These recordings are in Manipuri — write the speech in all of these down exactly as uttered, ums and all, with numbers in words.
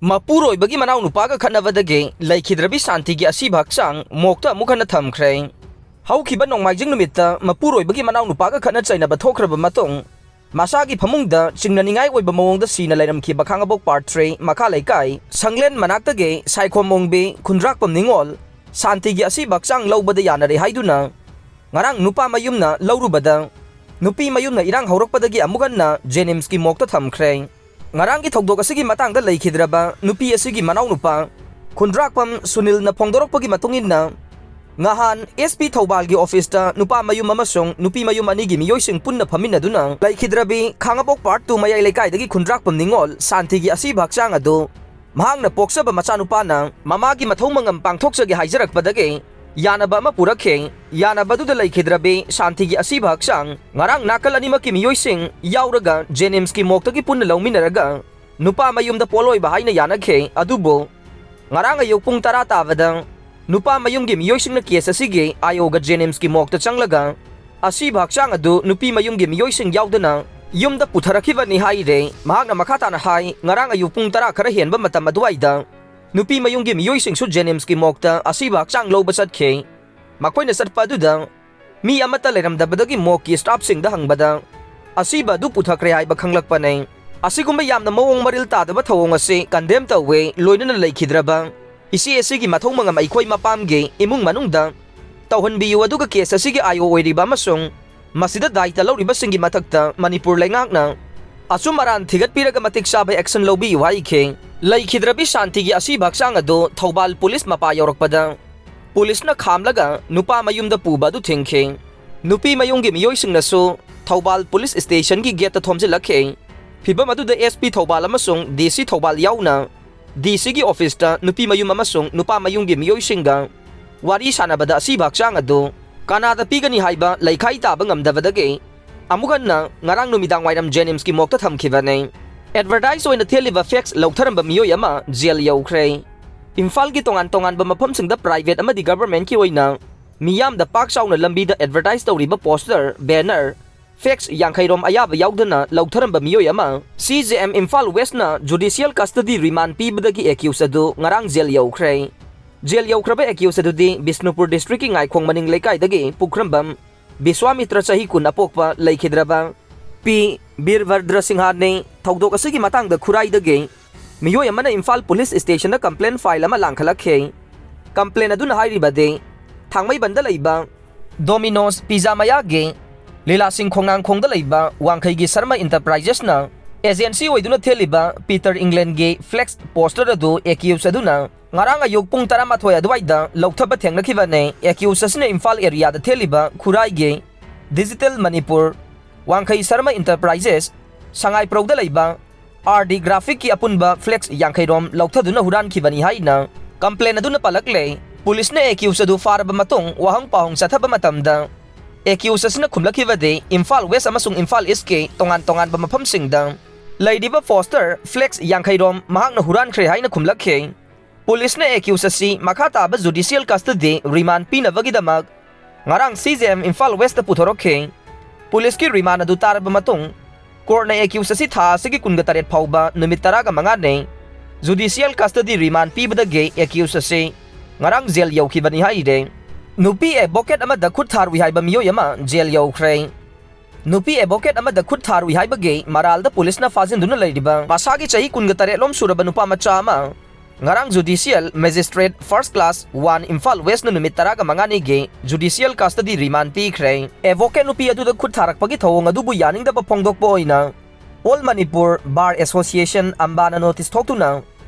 ꯃꯄꯨꯔꯣꯏꯕꯒꯤ ꯃꯅꯥꯎꯅꯨꯄꯥꯒ ꯈꯠꯅꯕꯗꯒꯤ ꯂꯩꯈꯤꯗ꯭ꯔꯕꯤ ꯁꯥꯟꯇꯤꯒꯤ ꯑꯁꯤꯕ ꯍꯛꯆꯥꯡ ꯃꯣꯛꯇ ꯑꯃꯨꯛ ꯍꯟꯅ ꯊꯝꯈ꯭ꯔꯦ꯫ ꯍꯧꯈꯤꯕ ꯅꯣꯡꯃꯥꯏꯖꯤꯡ ꯅꯨꯃꯤꯠꯇ ꯃꯄꯨꯔꯣꯏꯕꯒꯤ ꯃꯅꯥꯎꯅꯨꯄꯥꯒ ꯈꯠꯅ ꯆꯩꯅꯕ ꯊꯣꯛꯈ꯭ꯔꯕ ꯃꯇꯨꯡ, ꯃꯁꯥꯒꯤ ꯐꯃꯨꯡꯗ ꯆꯤꯡꯅꯅꯤꯡꯉꯥꯏ ꯑꯣꯏꯕ ꯃꯑꯣꯡꯗ ꯁꯤꯅ ꯂꯩꯔꯝꯈꯤꯕ ꯈꯥꯉꯕꯣꯛ ꯄꯥꯔꯠ ꯊ꯭ꯔꯤ ꯃꯈꯥ ꯂꯩꯀꯥꯏ ꯁꯪꯂꯦꯟ ꯃꯅꯥꯛꯇꯒꯤ ꯁꯥꯏꯈꯣꯝ ꯃꯣꯡꯕꯤ ꯈꯨꯟꯗ꯭ꯔꯥꯛꯄꯝ ꯅꯤꯉꯣꯜ ꯁꯥꯟꯇꯤꯒꯤ ꯑꯁꯤꯕ ꯍꯛꯆꯥꯡ ꯂꯧꯕꯗ ꯌꯥꯅꯔꯦ ꯍꯥꯏꯗꯨꯅ ꯉꯔꯥꯡ ꯅꯨꯄꯥ ꯃꯌꯨꯝꯅ ꯂꯧꯔꯨꯕꯗ, ꯅꯨꯄꯤ ꯃꯌꯨꯝꯅ ꯏꯔꯥꯡ ꯍꯧꯔꯛꯄꯗꯒꯤ ꯑꯃꯨꯛ ꯍꯟꯅ ꯖꯦꯅꯤꯝꯁꯀꯤ ꯃꯣꯛꯇ ꯊꯝꯈ꯭ꯔꯦ꯫ ꯉꯔꯥꯡꯒꯤ ꯊꯧꯗꯣꯛ ꯑꯁꯤꯒꯤ ꯃꯇꯥꯡꯗ ꯂꯩꯈꯤꯗ꯭ꯔꯕ ꯅꯨꯄꯤ ꯑꯁꯤꯒꯤ ꯃꯅꯥꯎꯅꯨꯄꯥ ꯈꯨꯟꯗ꯭ꯔꯥꯛꯄꯝ ꯁꯨꯅꯤꯜꯅ ꯐꯣꯡꯗꯣꯔꯛꯄꯒꯤ ꯃꯇꯨꯡ ꯏꯟꯅ, ꯉꯍꯥꯟ ꯑꯦꯁ ꯄꯤ ꯊꯧꯕꯥꯜꯒꯤ ꯑꯣꯐꯤꯁꯇ ꯅꯨꯄꯥ ꯃꯌꯨꯝ ꯑꯃꯁꯨꯡ ꯅꯨꯄꯤ ꯃꯌꯨꯝ ꯑꯅꯤꯒꯤ ꯃꯤꯑꯣꯏꯁꯤꯡ ꯄꯨꯟꯅ ꯐꯝꯃꯤꯟꯅꯗꯨꯅ ꯂꯩꯈꯤꯗ꯭ꯔꯕꯤ ꯈꯥꯉꯕꯣꯛ ꯄꯥꯔꯠ ꯇꯨ ꯃꯌꯥꯏ ꯂꯩꯀꯥꯏꯗꯒꯤ ꯈꯨꯟꯗ꯭ꯔꯥꯛꯄꯝ ꯅꯤꯉꯣꯜ ꯁꯥꯟꯇꯤꯒꯤ ꯑꯁꯤꯕ ꯍꯛꯆꯥꯡ ꯑꯗꯨ ꯃꯍꯥꯛꯅ ꯄꯣꯛꯆꯕ ꯃꯆꯥꯅꯨꯄꯥꯅ ꯃꯃꯥꯒꯤ ꯃꯊꯧ ꯃꯉꯝ ꯄꯥꯡꯊꯣꯛꯆꯒꯦ ꯍꯥꯏꯖꯔꯛꯄꯗꯒꯤ ꯌꯥꯅꯕ ꯑꯃ ꯄꯨꯔꯛꯈꯤ꯫ ꯌꯥꯅꯕꯗꯨꯗ ꯂꯩꯈꯤꯗ꯭ꯔꯕꯤ ꯁꯥꯟꯇꯤꯒꯤ ꯑꯁꯤꯕ ꯍꯛꯆꯥꯡ ꯉꯔꯥꯡ ꯅꯥꯀꯜ ꯑꯅꯤꯃꯛꯀꯤ ꯃꯤꯑꯣꯏꯁꯤꯡ ꯌꯥꯎꯔꯒ ꯖꯦꯅꯤꯝꯁꯀꯤ ꯃꯣꯛꯇꯒꯤ ꯄꯨꯟꯅ ꯂꯧꯃꯤꯟꯅꯔꯒ ꯅꯨꯄꯥ ꯃꯌꯨꯝꯗ ꯄꯣꯠꯂꯣꯏꯕ ꯍꯥꯏꯅ ꯌꯥꯅꯈꯤ꯫ ꯑꯗꯨꯕꯨ ꯉꯔꯥꯡ ꯑꯌꯨꯛ ꯄꯨꯡ ꯇꯔꯥ ꯇꯥꯕꯗ ꯅꯨꯄꯥ ꯃꯌꯨꯝꯒꯤ ꯃꯤꯑꯣꯏꯁꯤꯡꯅ ꯀꯦꯁ ꯑꯁꯤꯒꯤ ꯑꯥꯏ ꯑꯣꯒ ꯖꯦꯅꯤꯝꯁꯀꯤ ꯃꯣꯛꯇ ꯆꯪꯂꯒ ꯑꯁꯤꯕ ꯍꯛꯆꯥꯡ ꯑꯗꯨ ꯅꯨꯄꯤ ꯃꯌꯨꯝꯒꯤ ꯃꯤꯑꯣꯏꯁꯤꯡ ꯌꯥꯎꯗꯅ ꯌꯨꯝꯗ ꯄꯨꯊꯔꯛꯈꯤꯕꯅꯤ ꯍꯥꯏꯔꯦ꯫ ꯃꯍꯥꯛꯅ ꯃꯈꯥ ꯇꯥꯅ ꯍꯥꯏ, ꯉꯔꯥꯡ ꯑꯌꯨꯛ ꯄꯨꯡ ꯇꯔꯥ ꯈꯔ ꯍꯦꯟꯕ ꯃꯇꯝ ꯑꯗꯨꯋꯥꯏꯗ ꯅꯨꯄꯤ ꯃꯌꯨꯝꯒꯤ ꯃꯤꯑꯣꯏꯁꯤꯡꯁꯨ ꯖꯦꯅꯤꯝꯁꯀꯤ ꯃꯣꯛꯇ ꯑꯁꯤꯕ ꯍꯛꯆꯥꯡ ꯂꯧꯕ ꯆꯠꯈꯤ꯫ ꯃꯈꯣꯏꯅ ꯆꯠꯄ ꯑꯗꯨꯗ ꯃꯤ ꯑꯃꯠꯇ ꯂꯩꯔꯝꯗꯕꯗꯒꯤ ꯃꯣꯛꯀꯤ ꯁ꯭ꯇꯥꯐꯁꯤꯡꯗ ꯍꯪꯕꯗ ꯑꯁꯤꯕ ꯑꯗꯨ ꯄꯨꯊꯈ꯭ꯔꯦ ꯍꯥꯏꯕ ꯈꯪꯂꯛꯄꯅꯦ꯫ ꯑꯁꯤꯒꯨꯝꯕ ꯌꯥꯝꯅ ꯃꯑꯣꯡ ꯃꯔꯤꯜ ꯇꯥꯗꯕ ꯊꯧꯑꯣꯡ ꯑꯁꯤ ꯀꯟꯗꯦꯝ ꯇꯧꯋꯦ, ꯂꯣꯏꯅꯅ ꯂꯩꯈꯤꯗ꯭ꯔꯕ ꯏꯆꯦ ꯑꯁꯤꯒꯤ ꯃꯊꯧ ꯃꯉꯝ ꯑꯩꯈꯣꯏ ꯃꯄꯥꯝꯒꯤ ꯏꯃꯨꯡ ꯃꯅꯨꯡꯗ ꯇꯧꯍꯟꯕꯤꯌꯨ, ꯑꯗꯨꯒ ꯀꯦꯁ ꯑꯁꯤꯒꯤ ꯑꯥꯏ ꯑꯣ ꯑꯣꯏꯔꯤꯕ ꯑꯃꯁꯨꯡ ꯃꯁꯤꯗ ꯗꯥꯏꯇ ꯂꯧꯔꯤꯕꯁꯤꯡꯒꯤ ꯃꯊꯛꯇ ꯃꯅꯤꯄꯨꯔ ꯂꯩꯉꯥꯛꯅ ꯑꯆꯨꯝ ꯑꯔꯥꯟ ꯊꯤꯒꯠꯄꯤꯔꯒ ꯃꯇꯤꯛ ꯆꯥꯕ ꯑꯦꯛꯁꯟ ꯂꯧꯕꯤꯌꯨ ꯍꯥꯏꯈꯤ꯫ ꯂꯩꯈꯤꯗ꯭ꯔꯕꯤ ꯁꯥꯟꯇꯤꯒꯤ ꯑꯁꯤꯕ ꯍꯛꯆꯥꯡ ꯑꯗꯨ ꯊꯧꯕꯥꯜ ꯄꯨꯂꯤꯁ ꯃꯄꯥ ꯌꯧꯔꯛꯄꯗ ꯄꯨꯂꯤꯁꯅ ꯈꯥꯝꯂꯒ ꯅꯨꯄꯥ ꯃꯌꯨꯝꯗ ꯄꯨꯕ ꯑꯗꯨ ꯊꯤꯡꯈꯤ꯫ ꯅꯨꯄꯤ ꯃꯌꯨꯝꯒꯤ ꯃꯤꯑꯣꯏꯁꯤꯡꯅꯁꯨ ꯊꯧꯕꯥꯜ ꯄꯨꯂꯤꯁ ꯁ꯭ꯇꯦꯁꯟꯒꯤ ꯒꯦꯠꯇ ꯊꯣꯝꯖꯤꯜꯂꯛꯈꯤ꯫ ꯐꯤꯚꯝ ꯑꯗꯨꯗ ꯑꯦꯁ ꯄꯤ ꯊꯧꯕꯥꯜ ꯑꯃꯁꯨꯡ ꯗꯤ ꯁꯤ ꯊꯧꯕꯥꯜ ꯌꯥꯎꯅ ꯗꯤ ꯁꯤꯒꯤ ꯑꯣꯐꯤꯁꯇ ꯅꯨꯄꯤ ꯃꯌꯨꯝ ꯑꯃꯁꯨꯡ ꯅꯨꯄꯥ ꯃꯌꯨꯝꯒꯤ ꯃꯤꯑꯣꯏꯁꯤꯡꯒ ꯋꯥꯔꯤ ꯁꯥꯟꯅꯕꯗ ꯑꯁꯤꯕ ꯍꯛꯆꯥꯡ ꯑꯗꯨ ꯀꯅꯥꯗ ꯄꯤꯒꯅꯤ ꯍꯥꯏꯕ ꯂꯩꯈꯥꯏ ꯇꯥꯕ ꯉꯝꯗꯕꯗꯒꯤ ꯑꯃꯨꯛ ꯍꯟꯅ ꯉꯔꯥꯡ ꯅꯨꯃꯤꯗꯥꯡ ꯋꯥꯏꯔꯝ ꯖꯦꯅꯤꯝꯁꯀꯤ ꯃꯣꯛꯇ ꯊꯝꯈꯤꯕꯅꯤ꯫ ꯑꯦꯗꯚꯔꯇꯥꯏꯖ ꯑꯣꯏꯅ ꯊꯦꯠꯂꯤꯕ ꯐꯦꯛꯁ ꯂꯧꯊꯔꯝꯕ ꯃꯤꯑꯣꯏ ꯑꯃ ꯖꯦꯜ ꯌꯧꯈ꯭ꯔꯦ꯫ ꯏꯝꯐꯥꯜꯒꯤ ꯇꯣꯉꯥꯟ ꯇꯣꯉꯥꯟꯕ ꯃꯐꯝꯁꯤꯡꯗ ꯄ꯭ꯔꯥꯏꯚꯦꯠ ꯑꯃꯗꯤ ꯒꯚꯔꯟꯃꯦꯟꯠꯀꯤ ꯑꯣꯏꯅ ꯃꯤꯌꯥꯝꯗ ꯄꯥꯛ ꯆꯥꯎꯅ ꯂꯝꯕꯤꯗ ꯑꯦꯗꯚꯔꯇꯥꯏꯖ ꯇꯧꯔꯤꯕ ꯄꯣꯁꯇꯔ, ꯕꯦꯅꯔ, ꯐ꯭ꯂꯦꯛꯁ ꯌꯥꯡꯈꯩ ꯔꯣꯝ ꯑꯌꯥꯕ ꯌꯥꯎꯗꯅ ꯂꯧꯊꯔꯝꯕ ꯃꯤꯑꯣꯏ ꯑꯃ ꯁꯤ ꯖꯦ ꯑꯦꯝ ꯏꯝꯐꯥꯜ ꯋꯦꯁꯅ ꯖꯨꯗꯤꯁꯤꯌꯦꯜ ꯀꯁꯇꯗꯤ ꯔꯤꯃꯥꯟ ꯄꯤꯕꯗꯒꯤ ꯑꯦꯀ꯭ꯌꯨꯁ ꯑꯗꯨ ꯉꯔꯥꯡ ꯖꯦꯜ ꯌꯧꯈ꯭ꯔꯦ꯫ ꯖꯦꯜ ꯌꯧꯈ꯭ꯔꯕ ꯑꯦꯀ꯭ꯌꯨꯁ ꯑꯗꯨꯗꯤ ꯕꯤꯁꯅꯨꯄꯨꯔ ꯗꯤꯁꯇ꯭ꯔꯤꯛꯀꯤ ꯉꯥꯏꯈꯣꯡ ꯃꯅꯤꯡ ꯂꯩꯀꯥꯏꯗꯒꯤ ꯄꯨꯈ꯭ꯔꯝꯕꯝ ꯕꯤꯁ꯭ꯋꯥꯃꯤꯇ꯭ꯔ, ꯆꯍꯤ ꯀꯨꯟ ꯑꯄꯣꯛꯄ, ꯂꯩꯈꯤꯗ꯭ꯔꯕ ꯄꯤ ꯕꯤꯔꯚꯗ꯭ꯔ ꯁꯤꯡꯍꯅꯤ꯫ ꯊꯧꯗꯣꯛ ꯑꯁꯤꯒꯤ ꯃꯇꯥꯡꯗ ꯈꯨꯔꯥꯏꯗꯒꯤ ꯃꯤꯑꯣꯏ ꯑꯃꯅ ꯏꯝꯐꯥꯜ ꯄꯨꯂꯤꯁ ꯁ꯭ꯇꯦꯁꯟꯗ ꯀꯝꯄ꯭ꯂꯦꯟ ꯐꯥꯏꯜ ꯑꯃ ꯂꯥꯡꯈꯠꯂꯛꯈꯤ꯫ ꯀꯝꯄ꯭ꯂꯦꯟ ꯑꯗꯨꯅ ꯍꯥꯏꯔꯤꯕꯗꯤ, ꯊꯥꯡꯃꯩꯕꯟꯗ ꯂꯩꯕ ꯗꯣꯃꯤꯅꯣꯁ ꯄꯤꯖꯥ ꯃꯌꯥꯒꯤ ꯂꯤꯂꯥꯁꯤꯡ ꯈꯣꯡꯅꯥꯡꯈꯣꯡꯗ ꯂꯩꯕ ꯋꯥꯡꯈꯩꯒꯤ ꯁꯔꯃ ꯏꯟꯇꯔꯄ꯭ꯔꯥꯏꯖꯦꯁꯅ ꯑꯦꯖꯦꯟꯁꯤ ꯑꯣꯏꯗꯨꯅ ꯊꯦꯠꯂꯤꯕ ꯄꯤꯇꯔ ꯏꯪꯂꯦꯟꯒꯤ ꯐ꯭ꯂꯦꯛꯁ ꯄꯣꯁꯇꯔ ꯑꯗꯨ ꯑꯦꯀ꯭ꯌꯨꯁ ꯑꯗꯨꯅ ꯉꯔꯥꯡ ꯑꯌꯨꯛ ꯄꯨꯡ ꯇꯔꯥꯃꯥꯊꯣꯏ ꯑꯗꯨꯋꯥꯏꯗ ꯂꯧꯊꯕ ꯊꯦꯡꯅꯈꯤꯕꯅꯤ꯫ ꯑꯦꯀ꯭ꯌꯨꯁ ꯑꯁꯤꯅ ꯏꯝꯐꯥꯜ ꯑꯦꯔꯤꯌꯥꯗ ꯊꯦꯠꯂꯤꯕ ꯈꯨꯔꯥꯏꯒꯤ ꯗꯤꯖꯤꯇꯦꯜ ꯃꯅꯤꯄꯨꯔ, ꯋꯥꯡꯈꯩ ꯁꯔꯃ ꯏꯟꯇꯔꯄ꯭ꯔꯥꯏꯖꯦꯁ, ꯁꯉꯥꯏꯄ꯭ꯔꯧꯗ ꯂꯩꯕ ꯑꯥꯔ ꯗꯤ ꯒ꯭ꯔꯥꯐꯤꯛꯀꯤ ꯑꯄꯨꯟꯕ ꯐ꯭ꯂꯦꯛꯁ ꯌꯥꯡꯈꯩ ꯔꯣꯝ ꯂꯧꯊꯗꯨꯅ ꯍꯨꯔꯥꯟꯈꯤꯕꯅꯤ ꯍꯥꯏꯅ ꯀꯝꯄ꯭ꯂꯦꯟ ꯑꯗꯨꯅ ꯄꯜꯂꯛꯂꯦ꯫ ꯄꯨꯂꯤꯁꯅ ꯑꯦꯀ꯭ꯌꯨꯁ ꯑꯗꯨ ꯐꯥꯔꯕ ꯃꯇꯨꯡ ꯋꯥꯍꯪ ꯄꯥꯎꯍꯪ ꯆꯠꯊꯕ ꯃꯇꯝꯗ ꯑꯦꯀ꯭ꯌꯨꯁ ꯑꯁꯤꯅ ꯈꯨꯝꯂꯛꯈꯤꯕꯗꯤ ꯏꯝꯐꯥꯜ ꯋꯦꯁ ꯑꯃꯁꯨꯡ ꯏꯝꯐꯥꯜ ꯏꯁꯀꯤ ꯇꯣꯉꯥꯟ ꯇꯣꯉꯥꯟꯕ ꯃꯐꯝꯁꯤꯡꯗ ꯂꯩꯔꯤꯕ ꯄꯣꯁꯇꯔ ꯐ꯭ꯂꯦꯛꯁ ꯌꯥꯡꯈꯩ ꯔꯣꯝ ꯃꯍꯥꯛꯅ ꯍꯨꯔꯥꯟꯈ꯭ꯔꯦ ꯍꯥꯏꯅ ꯈꯨꯝꯂꯛꯈꯤ꯫ ꯄꯨꯂꯤꯁꯅ ꯑꯦꯀ꯭ꯌꯨꯁ ꯑꯁꯤ ꯃꯈꯥ ꯇꯥꯕ ꯖꯨꯗꯤꯁꯤꯌꯦꯜ ꯀꯁꯇꯗꯤ ꯔꯤꯃꯥꯟ ꯄꯤꯅꯕꯒꯤꯗꯃꯛ ꯉꯔꯥꯡ ꯁꯤ ꯖꯦ ꯑꯦꯝ ꯏꯝꯐꯥꯜ ꯋꯦꯁꯇ ꯄꯨꯊꯣꯔꯛꯈꯤ꯫ ꯄꯨꯂꯤꯁꯀꯤ ꯔꯤꯃꯥꯟ ꯑꯗꯨ ꯇꯥꯔꯕ ꯃꯇꯨꯡ, ꯀꯣꯔꯠꯅ ꯑꯦꯀ꯭ꯌꯨꯁ ꯑꯁꯤ ꯊꯥ ꯑꯁꯤꯒꯤ ꯀꯨꯟꯒ ꯇꯔꯦꯠ ꯐꯥꯎꯕ ꯅꯨꯃꯤꯠ ꯇꯔꯥꯒ ꯃꯉꯥꯅꯤ ꯖꯨꯗꯤꯁꯤꯌꯦꯜ ꯀꯁꯇꯗꯤ ꯔꯤꯃꯥꯟ ꯄꯤꯕꯗꯒꯤ ꯑꯦꯀ꯭ꯌꯨꯁ ꯑꯁꯤ ꯉꯔꯥꯡ ꯖꯦꯜ ꯌꯧꯈꯤꯕꯅꯤ ꯍꯥꯏꯔꯦ꯫ ꯅꯨꯄꯤ ꯑꯦꯗꯚꯣꯀꯦꯠ ꯑꯃꯗ ꯈꯨꯠ ꯊꯥꯔꯨꯏ ꯍꯥꯏꯕ ꯃꯤꯑꯣꯏ ꯑꯃ ꯖꯦꯜ ꯌꯧꯈ꯭ꯔꯦ꯫ ꯅꯨꯄꯤ ꯑꯦꯗꯚꯣꯀꯦꯠ ꯑꯃꯗ ꯈꯨꯠ ꯊꯥꯔꯨꯏ ꯍꯥꯏꯕꯒꯤ ꯃꯔꯥꯜꯗ ꯄꯨꯂꯤꯁꯅ ꯐꯥꯖꯤꯟꯗꯨꯅ ꯂꯩꯔꯤꯕ ꯃꯁꯥꯒꯤ ꯆꯍꯤ ꯀꯨꯟꯒ ꯇꯔꯦꯠ ꯂꯣꯝ ꯁꯨꯔꯕ ꯅꯨꯄꯥ ꯃꯆꯥ ꯑꯃ ꯉꯔꯥꯡ judicial magistrate first class one Imphal ꯋꯦꯁꯅ ꯅꯨꯃꯤꯠ ꯇꯔꯥꯒ ꯃꯉꯥꯅꯤꯒꯤ ꯖꯨꯗꯤꯁꯤꯌꯦꯜ ꯀꯁꯇꯗꯤ ꯔꯤꯃꯥꯟ ꯄꯤꯈ꯭ꯔꯦ꯫ ꯑꯦꯗꯚꯣꯀꯦꯠ ꯅꯨꯄꯤ ꯑꯗꯨꯗ ꯈꯨꯠ ꯊꯥꯔꯛꯄꯒꯤ ꯊꯧꯑꯣꯡ ꯑꯗꯨꯕꯨ ꯌꯥꯅꯤꯡꯗꯕ ꯐꯣꯡꯗꯣꯛꯄ ꯑꯣꯏꯅ ꯑꯣꯜ ꯃꯅꯤꯄꯨꯔ ꯕꯥꯔ ꯑꯦꯁꯣꯁꯤꯌꯦꯁꯟ, ꯑꯝꯕꯥꯅ ꯅꯣꯇꯤꯁ ꯊꯣꯛꯇꯨꯅ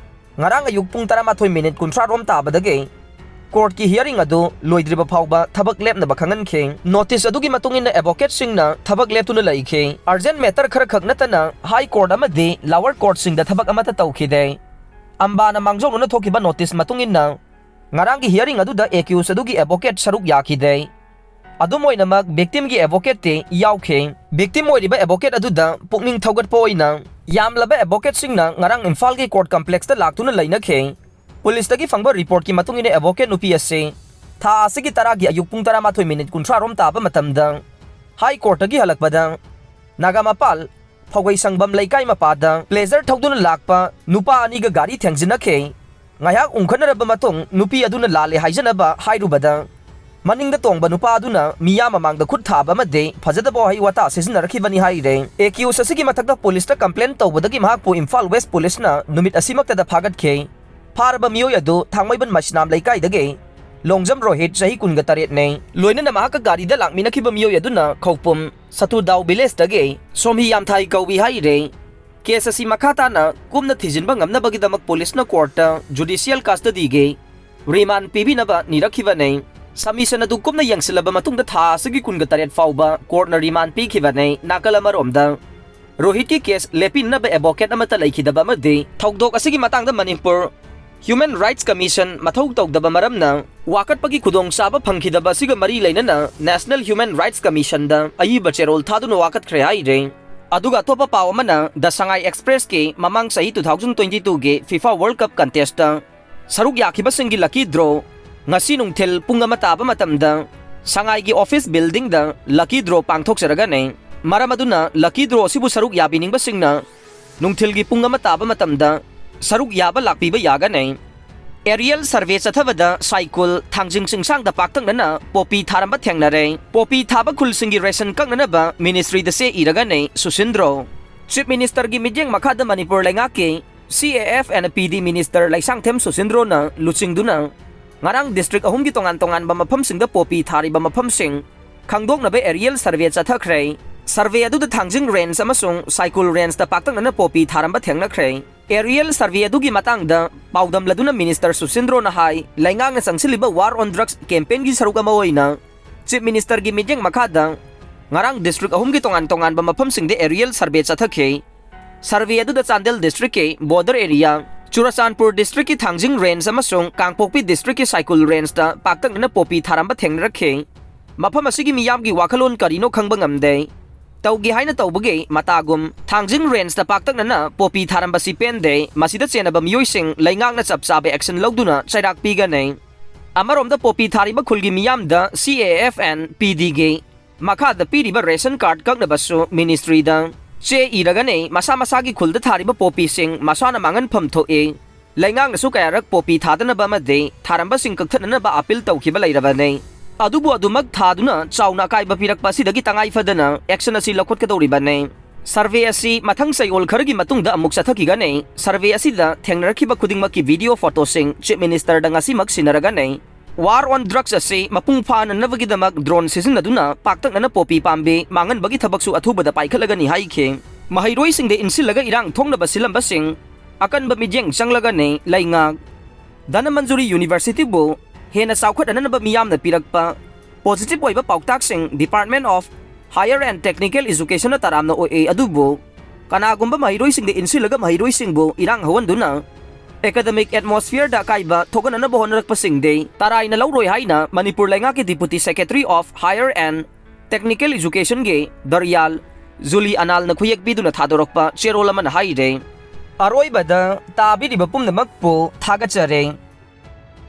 ꯉꯔꯥꯡ ꯑꯌꯨꯛ ꯄꯨꯡ ꯇꯔꯥꯃꯥꯊꯣꯏ ꯃꯤꯅꯤꯠ ꯀꯨꯟꯊ꯭ꯔꯥ ꯔꯣꯝ ꯇꯥꯕꯗꯒꯤ ꯀꯣꯔꯠꯀꯤ ꯍꯤꯌꯔꯤꯡ ꯑꯗꯨ ꯂꯣꯏꯗ꯭ꯔꯤꯕ ꯐꯥꯎꯕ ꯊꯕꯛ ꯂꯦꯞꯅꯕ ꯈꯪꯍꯟꯈꯤ꯫ ꯅꯣꯇꯤꯁ ꯑꯗꯨꯒꯤ ꯃꯇꯨꯡ ꯏꯟꯅ ꯑꯦꯗꯚꯣꯀꯦꯠꯁꯤꯡꯅ ꯊꯕꯛ ꯂꯦꯞꯇꯨꯅ ꯂꯩꯈꯤ꯫ ꯑꯔꯖꯦꯟ ꯃꯦꯇꯔ ꯈꯔꯈꯛ ꯅꯠꯇꯅ ꯍꯥꯏ ꯀꯣꯔꯠ ꯑꯃꯗꯤ ꯂꯥꯋꯔ ꯀꯣꯔꯠꯁꯤꯡꯗ ꯊꯕꯛ ꯑꯃꯠꯇ ꯇꯧꯈꯤꯗꯦ꯫ ꯑꯝꯕꯥꯅ ꯃꯥꯡꯖꯧꯅꯅ ꯊꯣꯛꯈꯤꯕ ꯅꯣꯇꯤꯁ ꯃꯇꯨꯡ ꯏꯟꯅ ꯉꯔꯥꯡꯒꯤ ꯍꯤꯌꯔꯤꯡ ꯑꯗꯨꯗ ꯑꯦꯀ꯭ꯌꯨꯁ ꯑꯗꯨꯒꯤ ꯑꯦꯗꯚꯣꯀꯦꯠ ꯁꯔꯨꯛ ꯌꯥꯈꯤꯗꯦ꯫ ꯑꯗꯨꯝ ꯑꯣꯏꯅꯃꯛ, ꯚꯤꯛꯇꯤꯝꯒꯤ ꯑꯦꯗꯚꯣꯀꯦꯠꯇꯤ ꯌꯥꯎꯈꯤ꯫ ꯚꯤꯛꯇꯤꯝ ꯑꯣꯏꯔꯤꯕ ꯑꯦꯗꯚꯣꯀꯦꯠ ꯑꯗꯨꯗ ꯄꯨꯛꯅꯤꯡ ꯊꯧꯒꯠꯄ ꯑꯣꯏꯅ ꯌꯥꯝꯂꯕ ꯑꯦꯗꯚꯣꯀꯦꯠꯁꯤꯡꯅ ꯉꯔꯥꯡ ꯏꯝꯐꯥꯜꯒꯤ ꯀꯣꯔꯠ ꯀꯝꯄ꯭ꯂꯦꯛꯁꯇ ꯂꯥꯛꯇꯨꯅ ꯂꯩꯅꯈꯤ꯫ ꯄꯨꯂꯤꯁꯇꯒꯤ ꯐꯪꯕ ꯔꯤꯄꯣꯔꯠꯀꯤ ꯃꯇꯨꯡ ꯏꯟꯅ, ꯑꯦꯗꯚꯣꯀꯦꯠ ꯅꯨꯄꯤ ꯑꯁꯤ ꯊꯥ ꯑꯁꯤꯒꯤ ꯇꯔꯥꯒꯤ ꯑꯌꯨꯛ ꯄꯨꯡ ꯇꯔꯥꯃꯥꯊꯣꯏ ꯃꯤꯅꯤꯠ ꯀꯨꯟꯊ꯭ꯔꯥ ꯔꯣꯝ ꯇꯥꯕ ꯃꯇꯝꯗ ꯍꯥꯏ ꯀꯣꯔꯠꯇꯒꯤ ꯍꯜꯂꯛꯄꯗ ꯅꯥꯒꯥꯃꯄꯥꯜ ꯐꯧꯒꯩ ꯁꯪꯕꯝ ꯂꯩꯀꯥꯏ ꯃꯄꯥꯗ ꯄ꯭ꯂꯦꯖꯔ ꯊꯧꯗꯨꯅ ꯂꯥꯛꯄ ꯅꯨꯄꯥ ꯑꯅꯤꯒ ꯒꯥꯔꯤ ꯊꯦꯡꯖꯤꯟꯅꯈꯤ꯫ ꯉꯥꯏꯍꯥꯛ ꯎꯪꯈꯠꯅꯔꯕ ꯃꯇꯨꯡ ꯅꯨꯄꯤ ꯑꯗꯨꯅ ꯂꯥꯜꯂꯦ ꯍꯥꯏꯖꯅꯕ ꯍꯥꯏꯔꯨꯕꯗ ꯃꯅꯤꯡꯗ ꯇꯣꯡꯕ ꯅꯨꯄꯥ ꯑꯗꯨꯅ ꯃꯤꯌꯥꯝ ꯃꯃꯥꯡꯗ ꯈꯨꯠ ꯊꯥꯕ ꯑꯃꯗꯤ ꯐꯖꯗꯕ ꯋꯥꯍꯩ ꯋꯥꯇꯥ ꯁꯤꯖꯤꯟꯅꯔꯛꯈꯤꯕꯅꯤ ꯍꯥꯏꯔꯦ꯫ ꯑꯦꯀ꯭ꯌꯨꯁ ꯑꯁꯤꯒꯤ ꯃꯊꯛꯇ ꯄꯨꯂꯤꯁꯇ ꯀꯝꯄ꯭ꯂꯦꯟ ꯇꯧꯕꯗꯒꯤ ꯃꯍꯥꯛꯄꯨ ꯏꯝꯐꯥꯜ ꯋꯦꯁ ꯄꯨꯂꯤꯁꯅ ꯅꯨꯃꯤꯠ ꯑꯁꯤꯃꯛꯇꯗ ꯐꯥꯒꯠꯈꯤ꯫ ꯐꯥꯔꯕ ꯃꯤꯑꯣꯏ ꯑꯗꯨ ꯊꯥꯡꯃꯩꯕꯟ ꯃꯁꯤꯅꯥꯝ ꯂꯩꯀꯥꯏꯗꯒꯤ ꯂꯣꯡꯖꯝ ꯔꯣꯍꯤꯠ, ꯆꯍꯤ ꯀꯨꯟꯒ ꯇꯔꯦꯠꯅꯤ꯫ ꯂꯣꯏꯅꯅ ꯃꯍꯥꯛꯀ ꯒꯥꯔꯤꯗ ꯂꯥꯛꯃꯤꯟꯅꯈꯤꯕ ꯃꯤꯑꯣꯏ ꯑꯗꯨꯅ ꯈꯧꯄꯨꯝ ꯁꯇꯨꯗꯥꯎ ꯚꯤꯂꯦꯖꯇꯒꯤ ꯁꯣꯝꯍꯤ ꯌꯥꯝꯊꯥꯏ ꯀꯧꯏ ꯍꯥꯏꯔꯦ꯫ ꯀꯦꯁ ꯑꯁꯤ ꯃꯈꯥ ꯇꯥꯅ ꯀꯨꯞꯅ ꯊꯤꯖꯤꯟꯕ ꯉꯝꯅꯕꯒꯤꯗꯃꯛ ꯄꯨꯂꯤꯁꯅ ꯀꯣꯔꯠꯇ ꯖꯨꯗꯤꯁꯤꯌꯦꯜ ꯀꯁꯇꯗꯤꯒꯤ ꯔꯤꯃꯥꯟ ꯄꯤꯕꯤꯅꯕ ꯅꯤꯔꯛꯈꯤꯕꯅꯤ꯫ ꯁꯕꯃꯤꯁꯟ ꯑꯗꯨ ꯀꯨꯞꯅ ꯌꯦꯡꯁꯤꯜꯂꯕ ꯃꯇꯨꯡꯗ ꯊꯥ ꯑꯁꯤꯒꯤ ꯀꯨꯟꯒ ꯇꯔꯦꯠ ꯐꯥꯎꯕ ꯀꯣꯔꯠꯅ ꯔꯤꯃꯥꯟ ꯄꯤꯈꯤꯕꯅꯤ꯫ ꯅꯥꯀꯜ ꯑꯃꯔꯣꯝꯗ ꯔꯣꯍꯤꯠꯀꯤ ꯀꯦꯁ ꯂꯦꯞꯄꯤꯅꯅꯕ ꯑꯦꯗꯚꯣꯀꯦꯠ ꯑꯃꯠꯇ ꯂꯩꯈꯤꯗꯕ ꯑꯃꯗꯤ ꯊꯧꯗꯣꯛ ꯑꯁꯤꯒꯤ ꯃꯇꯥꯡꯗ ꯃꯅꯤꯄꯨꯔ ꯍ꯭ꯌꯨꯃꯦꯟ ꯔꯥꯏꯠꯁ ꯀꯃꯤꯁꯟ ꯃꯊꯧ ꯇꯧꯗꯕ ꯃꯔꯝꯅ ꯋꯥꯀꯠꯄꯒꯤ ꯈꯨꯗꯣꯡꯆꯥꯕ ꯐꯪꯈꯤꯗꯕ ꯑꯁꯤꯒ ꯃꯔꯤ ꯂꯩꯅꯅ ꯅꯦꯁꯅꯦꯜ ꯍ꯭ꯌꯨꯃꯦꯟ ꯔꯥꯏꯠꯁ ꯀꯃꯤꯁꯟꯗ ꯑꯏꯕ ꯆꯦꯔꯣꯜ ꯊꯥꯗꯨꯅ ꯋꯥꯀꯠꯈ꯭ꯔꯦ ꯍꯥꯏꯔꯦ꯫ ꯑꯗꯨꯒ ꯑꯇꯣꯞꯄ ꯄꯥꯎ ꯑꯃꯅ ꯗ ꯁꯉꯥꯏ ꯑꯦꯛꯁꯄ꯭ꯔꯦꯁꯀꯤ ꯃꯃꯥꯡ ꯆꯍꯤ two thousand twenty twoꯒꯤ ꯐꯤꯐꯥ ꯋꯥꯔꯜ ꯀꯞ ꯀꯟꯇꯦꯁꯇ ꯁꯔꯨꯛ ꯌꯥꯈꯤꯕꯁꯤꯡꯒꯤ ꯂꯛꯀꯤ ꯗ꯭ꯔꯣ ꯉꯁꯤ ꯅꯨꯡꯊꯤꯜ ꯄꯨꯡ ꯑꯃ ꯇꯥꯕ ꯃꯇꯝꯗ ꯁꯉꯥꯏꯒꯤ ꯑꯣꯐꯤꯁ ꯕꯤꯜꯗꯤꯡꯗ ꯂꯛꯀꯤ ꯗ꯭ꯔꯣ ꯄꯥꯡꯊꯣꯛꯆꯔꯒꯅꯤ꯫ ꯃꯔꯝ ꯑꯗꯨꯅ ꯂꯛꯀꯤ ꯗ꯭ꯔꯣ ꯑꯁꯤꯕꯨ ꯁꯔꯨꯛ ꯌꯥꯕꯤꯅꯤꯡꯕꯁꯤꯡꯅ ꯅꯨꯡꯊꯤꯜꯒꯤ ꯄꯨꯡ ꯑꯃ ꯇꯥꯕ ꯃꯇꯝꯗ ꯁꯔꯨꯛ ꯌꯥꯕ ꯂꯥꯛꯄꯤꯕ ꯌꯥꯒꯅꯤ꯫ ꯑꯦꯔꯤꯌꯦꯜ ꯁꯔꯚꯦ ꯆꯠꯊꯕꯗ ꯁꯥꯏꯀꯨꯜ, ꯊꯥꯡꯖꯤꯡ ꯆꯤꯡꯁꯥꯡꯗ ꯄꯥꯛꯇꯛꯅꯅ ꯄꯣꯄꯤ ꯊꯥꯔꯝꯕ ꯊꯦꯡꯅꯔꯦ꯫ ꯄꯣꯄꯤ ꯊꯥꯕ ꯈꯨꯜꯁꯤꯡꯒꯤ ꯔꯦꯁꯟ ꯀꯛꯅꯅꯕ ꯃꯤꯅꯤꯁꯇ꯭ꯔꯤꯗ ꯆꯦ ꯏꯔꯒꯅꯤ ꯁꯨꯁꯤꯟꯗ꯭ꯔꯣ꯫ ꯆꯤꯐ ꯃꯤꯅꯤꯁꯇꯔꯒꯤ ꯃꯤꯠꯌꯦꯡ ꯃꯈꯥꯗ ꯃꯅꯤꯄꯨꯔ ꯂꯩꯉꯥꯛꯀꯤ C A F and P D minister Leishangthem ꯁꯨꯁꯤꯟꯗ꯭ꯔꯣꯅ ꯂꯨꯆꯤꯡꯗꯨꯅ ꯉꯔꯥꯡ ꯗꯤꯁꯇ꯭ꯔꯤꯛ ꯑꯍꯨꯝꯒꯤ ꯇꯣꯉꯥꯟ ꯇꯣꯉꯥꯟꯕ ꯃꯐꯝꯁꯤꯡꯗ ꯄꯣꯄꯤ ꯊꯥꯔꯤꯕ ꯃꯐꯝꯁꯤꯡ ꯈꯪꯗꯣꯛꯅꯕ ꯑꯦꯔꯤꯌꯦꯜ ꯁꯔꯚꯦ ꯆꯠꯊꯈ꯭ꯔꯦ꯫ ꯁꯔꯚꯦ ꯑꯗꯨꯗ ꯊꯥꯡꯖꯤꯡ ꯔꯦꯟꯖ ꯑꯃꯁꯨꯡ ꯁꯥꯏꯀꯨꯜ ꯔꯦꯟꯖꯇ ꯄꯥꯛꯇꯛꯅꯅ ꯄꯣꯄꯤ ꯊꯥꯔꯝꯕ ꯊꯦꯡꯅꯈ꯭ꯔꯦ꯫ ꯑꯦꯔꯤꯌꯦꯜ ꯁꯔꯚꯦ ꯑꯗꯨꯒꯤ ꯃꯇꯥꯡꯗ ꯄꯥꯎꯗꯝꯂꯗꯨꯅ ꯃꯤꯅꯤꯁꯇꯔ ꯁꯨꯁꯤꯟꯗ꯭ꯔꯣꯅ ꯍꯥꯏ, ꯂꯩꯉꯥꯛꯅ ꯆꯪꯁꯤꯜꯂꯤꯕ ꯋꯥꯔ ꯑꯣꯟ ꯗ꯭ꯔꯒꯁ ꯀꯦꯝꯄꯦꯟꯒꯤ ꯁꯔꯨꯛ ꯑꯃ ꯑꯣꯏꯅ ꯆꯤꯐ ꯃꯤꯅꯤꯁꯇꯔꯒꯤ ꯃꯤꯠꯌꯦꯡ ꯃꯈꯥꯗ ꯉꯔꯥꯡ ꯗꯤꯁꯇ꯭ꯔꯤꯛ ꯑꯍꯨꯝꯒꯤ ꯇꯣꯉꯥꯟ ꯇꯣꯉꯥꯟꯕ ꯃꯐꯝꯁꯤꯡꯗ ꯑꯦꯔꯤꯌꯦꯜ ꯁꯔꯚꯦ ꯆꯠꯊꯈꯤ꯫ ꯁꯔꯚꯦ ꯑꯗꯨꯗ ꯆꯥꯟꯗꯦꯜ ꯗꯤꯁꯇ꯭ꯔꯤꯛꯀꯤ ꯕꯣꯔꯗꯔ ꯑꯦꯔꯤꯌꯥ, ꯆꯨꯔꯆꯥꯟꯄꯨꯔ ꯗꯤꯁꯇ꯭ꯔꯤꯛꯀꯤ ꯊꯥꯡꯖꯤꯡ ꯔꯦꯟꯖ ꯑꯃꯁꯨꯡ ꯀꯥꯡꯄꯣꯛꯄꯤ ꯗꯤꯁꯇ꯭ꯔꯤꯛꯀꯤ ꯁꯥꯏꯀꯨꯜ ꯔꯦꯟꯖꯇ ꯄꯥꯛꯇꯛꯅꯅ ꯄꯣꯄꯤ ꯊꯥꯔꯝꯕ ꯊꯦꯡꯅꯔꯛꯈꯤ꯫ ꯃꯐꯝ ꯑꯁꯤꯒꯤ ꯃꯤꯌꯥꯝꯒꯤ ꯋꯥꯈꯜꯂꯣꯟ ꯀꯔꯤꯅꯣ ꯈꯪꯕ ꯉꯝꯗꯦ꯫ ꯇꯧꯒꯦ ꯍꯥꯏꯅ ꯇꯧꯕꯒꯤ ꯃꯇꯥꯒꯨꯝ ꯊꯥꯡꯖꯤꯡ ꯔꯦꯟꯖꯇ ꯄꯥꯛꯇꯛꯅꯅ ꯄꯣꯄꯤ ꯊꯥꯔꯝꯕꯁꯤ ꯄꯦꯟꯗꯦ꯫ ꯃꯁꯤꯗ ꯆꯦꯟꯅꯕ ꯃꯤꯑꯣꯏꯁꯤꯡ ꯂꯩꯉꯥꯛꯅ ꯆꯞ ꯆꯥꯕ ꯑꯦꯛꯁꯟ ꯂꯧꯗꯨꯅ ꯆꯩꯔꯥꯛ ꯄꯤꯒꯅꯤ꯫ ꯑꯃꯔꯣꯝꯗ ꯄꯣꯄꯤ ꯊꯥꯔꯤꯕ ꯈꯨꯜꯒꯤ ꯃꯤꯌꯥꯝꯗ C A F and P Dꯒꯤ ꯃꯈꯥꯗ ꯄꯤꯔꯤꯕ ꯔꯦꯁꯟ ꯀꯥꯔꯗ ꯀꯛꯅꯕꯁꯨ ꯃꯤꯅꯤꯁꯇ꯭ꯔꯤꯗ ꯆꯦ ꯏꯔꯒꯅꯤ꯫ ꯃꯁꯥ ꯃꯁꯥꯒꯤ ꯈꯨꯜꯗ ꯊꯥꯔꯤꯕ ꯄꯣꯄꯤꯁꯤꯡ ꯃꯁꯥꯅ ꯃꯥꯡꯍꯟꯐꯝ ꯊꯣꯛꯏ꯫ ꯂꯩꯉꯥꯛꯅꯁꯨ ꯀꯌꯥꯔꯛ ꯄꯣꯄꯤ ꯊꯥꯗꯅꯕ ꯑꯃꯗꯤ ꯊꯥꯔꯝꯕꯁꯤꯡ ꯀꯛꯊꯠꯅꯅꯕ ꯑꯥꯄꯤꯜ ꯇꯧꯈꯤꯕ ꯂꯩꯔꯕꯅꯤ꯫ ꯑꯗꯨꯕꯨ ꯑꯗꯨꯃꯛ ꯊꯥꯗꯨꯅ ꯆꯥꯎꯅ ꯑꯀꯥꯏꯕ ꯄꯤꯔꯛꯄ ꯑꯁꯤꯗꯒꯤ ꯇꯉꯥꯏ ꯐꯗꯅ ꯑꯦꯛꯁꯟ ꯑꯁꯤ ꯂꯧꯈꯠꯀꯗꯧꯔꯤꯕꯅꯤ꯫ ꯁꯔꯚꯦ ꯑꯁꯤ ꯃꯊꯪ ꯆꯌꯣꯜ ꯈꯔꯒꯤ ꯃꯇꯨꯡꯗ ꯑꯃꯨꯛ ꯆꯠꯊꯈꯤꯒꯅꯤ꯫ ꯁꯔꯚꯦ ꯑꯁꯤꯗ ꯊꯦꯡꯅꯔꯛꯈꯤꯕ ꯈꯨꯗꯤꯡꯃꯛꯀꯤ ꯚꯤꯗꯤꯑꯣ ꯐꯣꯇꯣꯁꯤꯡ ꯆꯤꯐ ꯃꯤꯅꯤꯁꯇꯔꯗ ꯉꯁꯤꯃꯛ ꯁꯤꯟꯅꯔꯒꯅꯤ꯫ ꯋꯥꯔ ꯑꯣꯟ ꯗ꯭ꯔꯒꯁ ꯑꯁꯤ ꯃꯄꯨꯡ ꯐꯥꯅꯅꯕꯒꯤꯗꯃꯛ ꯗ꯭ꯔꯣꯟ ꯁꯤꯖꯤꯟꯅꯗꯨꯅ ꯄꯥꯛꯇꯛꯅꯅ ꯄꯣꯄꯤ ꯄꯥꯝꯕꯤ ꯃꯥꯡꯍꯟꯕꯒꯤ ꯊꯕꯛꯁꯨ ꯑꯊꯨꯕꯗ ꯄꯥꯏꯈꯠꯂꯒꯅꯤ ꯍꯥꯏꯈꯤ꯫ ꯃꯍꯩꯔꯣꯏꯁꯤꯡꯗ ꯏꯟꯁꯤꯜꯂꯒ ꯏꯔꯥꯡ ꯊꯣꯛꯅꯕ ꯁꯤꯜꯂꯝꯕꯁꯤꯡ ꯑꯀꯟꯕ ꯃꯤꯠꯌꯦꯡ ꯆꯪꯂꯒꯅꯤ꯫ ꯂꯩꯉꯥꯛ ꯙꯅꯃꯟꯖꯨꯔꯤ ꯌꯨꯅꯤꯚꯔꯁꯤꯇꯤꯕꯨ ꯍꯦꯟꯅ ꯆꯥꯎꯈꯠꯍꯟꯅꯕ ꯃꯤꯌꯥꯝꯅ ꯄꯤꯔꯛꯄ ꯄꯣꯖꯤꯇꯤꯚ ꯑꯣꯏꯕ ꯄꯥꯎꯇꯥꯛꯁꯤꯡ Department of Higher and Technical Educationꯅ ꯇꯔꯥꯝꯅ ꯑꯣꯛꯏ꯫ ꯑꯗꯨꯕꯨ ꯀꯅꯥꯒꯨꯝꯕ ꯃꯍꯩꯔꯣꯏꯁꯤꯡꯗ ꯏꯟꯁꯤꯜꯂꯒ ꯃꯍꯩꯔꯣꯏꯁꯤꯡꯕꯨ ꯏꯔꯥꯡ ꯍꯧꯍꯟꯗꯨꯅ academic atmosphereꯗ ꯑꯀꯥꯏꯕ ꯊꯣꯛꯍꯟꯅꯅꯕ ꯍꯣꯠꯅꯔꯛꯄꯁꯤꯡꯗꯤ ꯇꯔꯥꯏꯅ ꯂꯧꯔꯣꯏ ꯍꯥꯏꯅ ꯃꯅꯤꯄꯨꯔ ꯂꯩꯉꯥꯛꯀꯤ Deputy Secretary of Higher and Technical Educationꯒꯤ ꯗꯔꯌꯥꯜ ꯖꯨꯂꯤ ꯑꯅꯥꯜꯅ ꯈꯨꯌꯦꯛ ꯄꯤꯗꯨꯅ ꯊꯥꯗꯣꯔꯛꯄ ꯆꯦꯔꯣꯜ ꯑꯃꯅ ꯍꯥꯏꯔꯦ꯫ ꯑꯔꯣꯏꯕꯗ ꯇꯥꯕꯤꯔꯤꯕ ꯄꯨꯝꯅꯃꯛꯄꯨ ꯊꯥꯒꯠꯆꯔꯤ꯫